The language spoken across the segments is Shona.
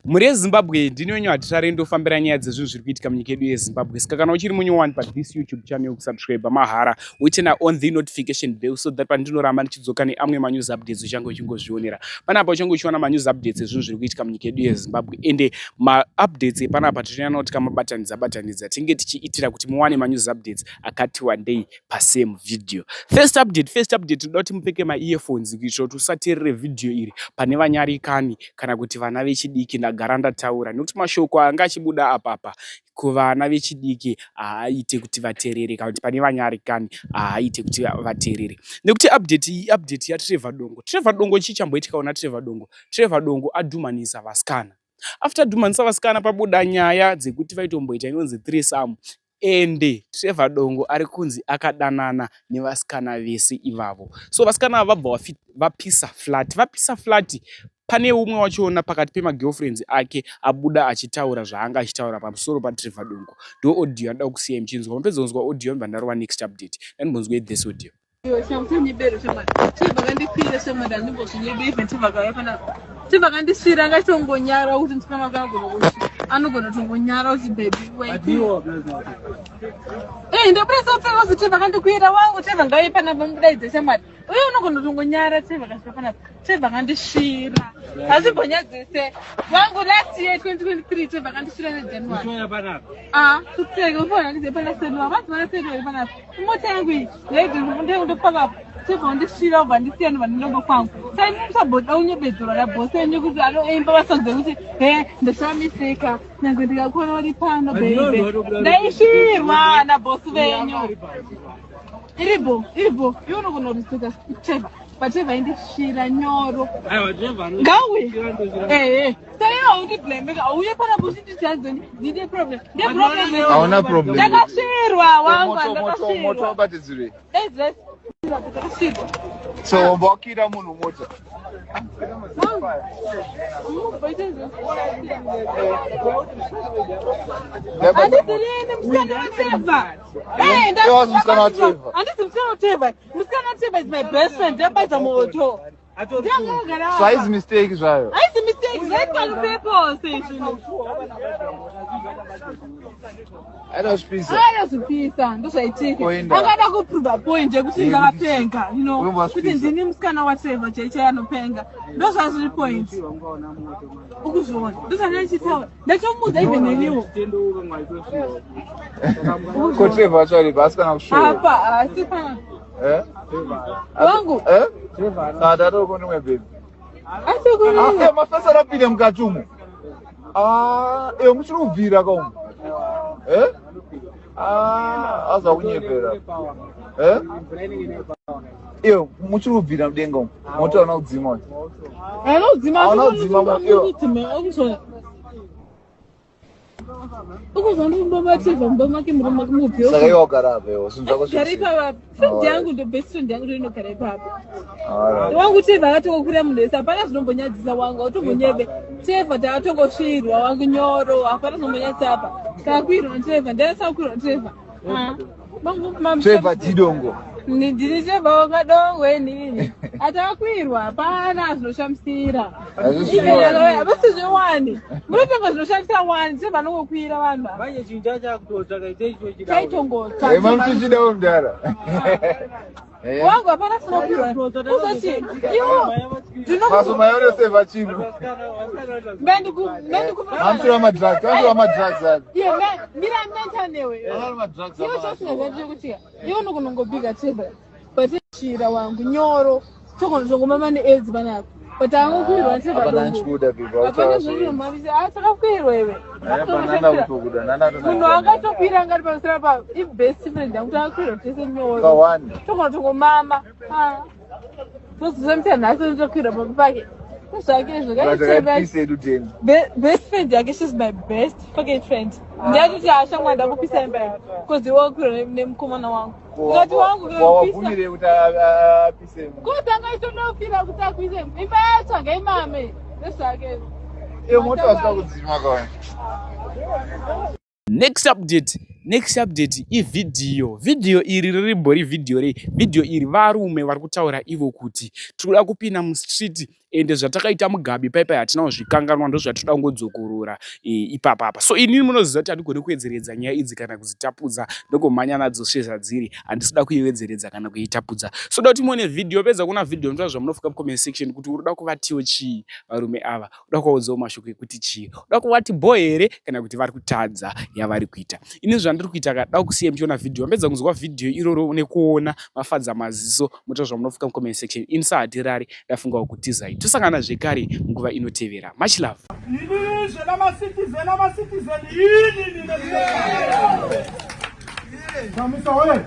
Mhuri yeZimbabwe, ndini wenyu Hatirare, ndofambira nyaya dzezvinhu zviri kuitika munyika yedu yeZimbabwe. Saka kana uchiri munyowani pathis YouTube channel, kusubscribe mahara, woturn on the notification bell so that pandinoramba ndichidzoka neamwe manews updates uchange uchingozvionera. Panapa uchange uchiona manews updates ezvinhu zviri kuitika munyika yedu yeZimbabwe, ende maupdates epanapa tinoona kuti kamabatanidza batanidza tinge tichiitira kuti muwane manews updates akati wandei pasame video. First update, first update, tinoda kuti mupfeke maearphones kuitira kuti usateerere video iri pane vanyarikani kana kuti vana vechidiki. Ndagara ndataura nekuti mashoko anga achibuda apapa kuvana vechidiki haaite kuti vateerere, kana kuti pane vanyarikani haaite kuti vateerere, nekuti update iyi, update yaTrevor Dongo. Trevor Dongo, chii chamboitikawo naTrevor Dongo? Trevor Dongo adhumanisa vasikana. After adhumanisa vasikana, pabuda nyaya dzekuti vaitomboita inonzi threesome, ende Trevor Dongo ari kunzi akadanana nevasikana vese ivavo. So vasikana ava vabva vapisa flat, vapisa flat. Pane umwe wachona pakati pemagirlfriends ake abuda achitaura zvaanga achitaura pamusoro paTrevor Dongo. Ndo audio anoda kusiyai muchinzwa. Mapedza kunzwa audio, ndobva ndarova next update. Ndandimbonzwei this audio. Shamutanyebero shamwari, chivakandifira shamwari, handimbozvinyebe. Even chivakauya panapa, chivakandisvira, angatongonyara kuti musikana wake anogona kuti, anogona kutongonyara kuti baby wait. Eh, ndobuda sopfeka kuti chivakandikuira wangu, cheva ngauye panapa, mudaidze shamwari. Uye unogona kutongonyara cheva kasvika panapa, cheva kandisvira, hazvimbonyadzise wangu. Last year 2023 cheva kandisvira neJanuary. Ah, kutseka ufona ndize pana senwa, vanzi vana senwa panapa. Imota yangu iyi ndopakapo, chibva undisvira, ubva ndisiya, ndobva ndinongo kwangu. Sai musaboda unyebedzerwa nabhosi enyu kuti anoimba vasonze kuti he, ndashamisika nyange ndikakuona uri pano baby. Ndaisvirwa nabhosi venyu. Iribo, iribo, iwe unogona kurisika Trevor, but Trevor indisvira nyoro. Ngauye, ehe, saiwe haundiblame, auye panapo uchinditi ndine problem, nde problem. Hauna problem. Ndakasvirwa wangu. Moto ndakasvirwa. Wabatidzirei? Ndakasvirwa. So wamba wakira munhu mota? Handisirini musikana waTrevor. Iye wazi musikana waTrevor. Handisi musikana waTrevor. Musikana waTrevor is my best friend, ndabaidza moto. So haizi mistake zvayo? Haisi mistake, zvaitwa kupepose zvinhu. Aida kuzvipisa. Aida zvipisa, ndozvaitika. Koenda. Angada kuprova point yekuti ndakapenga, you know, Unombwa kuti zvipisa. ndini musikana waTrevor chaichai anopenga. Ndozvazviri point, ukuzviona, ndozvandichitaura, ndachomuudza even neniwo. Ko Trevor wacho aripo asi kana kushowa? Apa asi pana. Eh? Wangu. Eh? Saka tatoko ndimwe baby. Asi kuri. Ah, eh, mafesi arapinda mukati umo. Ah, eh, muchiri kubvira kaumu. Eh? Ah, aza kunyepera. Eh? Iyo, muchiri kubvira mudenga umu. Moto hauna kudzima uyu. Anodzima. Hauna kudzima iyo. Ukudzima, ukuzwa, ndikubabatirwa mumba make, murume make mubvi. Saka iwe wagara apa iwe, zvinhu zvako Gara zvese. ipapa, friend Alright. yangu, ndo best friend yangu, ndoinogara ipapo. Alright. Wangu Trevor akatokokwira munhu wese, hapana zvinombonyadzisa wangu, autombonyebe. Trevor takatongosvirwa wangu nyoro, hapana zvinombonyadzisa apa. Takakwirwa naTrevor, ndaisakwirwa naTrevor. Ah, wangu Trevor Didongo. Ndini Trevor wakadongo inini. Atakakwirwa, hapana zvinoshamisira. Hazvisviwa. Havasi zvewani. Munotenga zvinoshamisira wani, Trevor anongokwira vanhu ava. Manje chinhu chachakutotsvaka icho. Chaitongotsva. Eh, mamuchichidawo mudhara. Eh. Wangu hapana sinokwirwa. Uzoti iwo Maso mayore seva chinhu. Mamusira madrugs, mamusira madrugs aya. Iye mira mentanewe. Mamusira madrugs. Iwe chosina zvekuti iwe unokunongobika Trevor. But shira wangu nyoro. Tongomama neAIDS panapa. But angokwirwa Trevor Hapana Dongo. nchikuda people. Hapana zvinomamisa. Ah, takakwirwa iwe. Hapana ndakutokuda. Nana Munhu angatokwira angari pamusoro pa ibest friend yangu, takakwirwa tese nyoro. Kawani. Togona tongomama. Ah. Tozomuita nhasi ndotokwirwa pamba pake. Zvake izvo. Zvakaipisa edu teni. Best friend yake, she's my best fucking friend. Ndiyatoti ashamwa ndakupisa imba yako because iwe wakwirwa nemukomana wangu. Ukati wangu kupisa. Wabvumire kuti apise. Kutanga itonofira kuti akwise imba yacho, ngaimame, ndezvake. Iyo moto asina kudzima kawani. Next update. Next update ivhidhiyo. Vhidhiyo iri ririmbori vhidhiyo rei? Vhidhiyo iri varume vari kutaura ivo kuti tiri kuda kupinda mustreet ende zvatakaita Mugabe paipai hatina kuzvikanganwa, ndozvatinoda kungodzokorora e, ipapapa. So inini munoziva kuti handigoni kuwedzeredza nyaya idzi kana kudzitapudza, ndongomhanya nadzo sezvadziri, handisi kuda kuiwedzeredza kana kuitapudza. So da kuti muone vhidhiyo, pedza kuona vhidhiyo ndotaura zvamunofunga mucomment section kuti uri kuda kuvatiwo chii varume ava, uda kuvaudzawo mashoko ekuti chii, uda kuvati bho here kana kuti vari kutadza yavari kuita. Ini zvandiri kuita ka, da kusiya muchiona vhidhiyo, mapedza kunzwa vhidhiyo iroro nekuona mafadza maziso, motaura zvamunofunga mucomment section. Ini sahatirari ndafungawo kutizai, tosangana zvekare nguva inotevera. Much love. Ilizwe lamacitizen amacitizen yini nina. Chamisa we.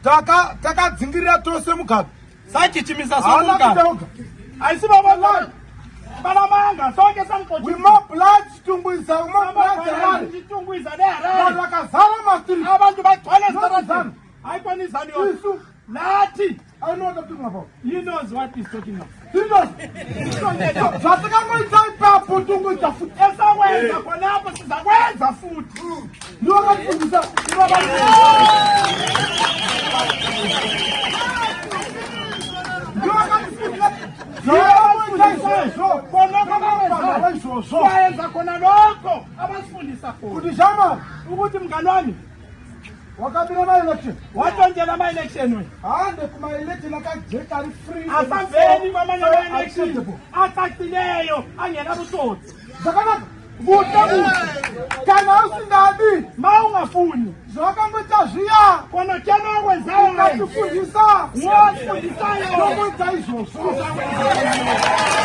Taka takadzingirira tose Mugabe. Sachichimisa Haana sonke. kuita oga. Ayisibo bonke. Balamanga sonke samxotsha. We mobilized Chitungwiza, we mobilized Harare. Chitungwiza Vanhu neHarare. vakazara mastreet. Abantu bagcwele Not esitarateni. Zanu. Hayikhona izanu yodwa. Isu. Nathi. I know what I'm talking about. He knows what he's talking about. Serious. Zvatakangoita ipapo tongoita futi. Esakwenza khonapho sizakwenza futhi. Ndiwo vakatifundisa. Ndiwo vakatifundisa. Zvavakangoita izvozvo. Khonokho Vanhu izvozvo. Wayenza khona lokho abasifundisa khona. Kuti shama Ukuthi mngani wami wakabira maelection. watshontshela ama-election wena. Hande kuma-election akajeka ari free. Asambeni kwamanye ama-election Acceptable. acacileyo angenabutsotsi. Zvakanaka. Kuda kuti kana usingadi Ma ungafuni zvawakangoita zviya khona tshena okwenzayo ukatifundisa Ngosifundisayo. tongoita izvozvo. Uzakwenza.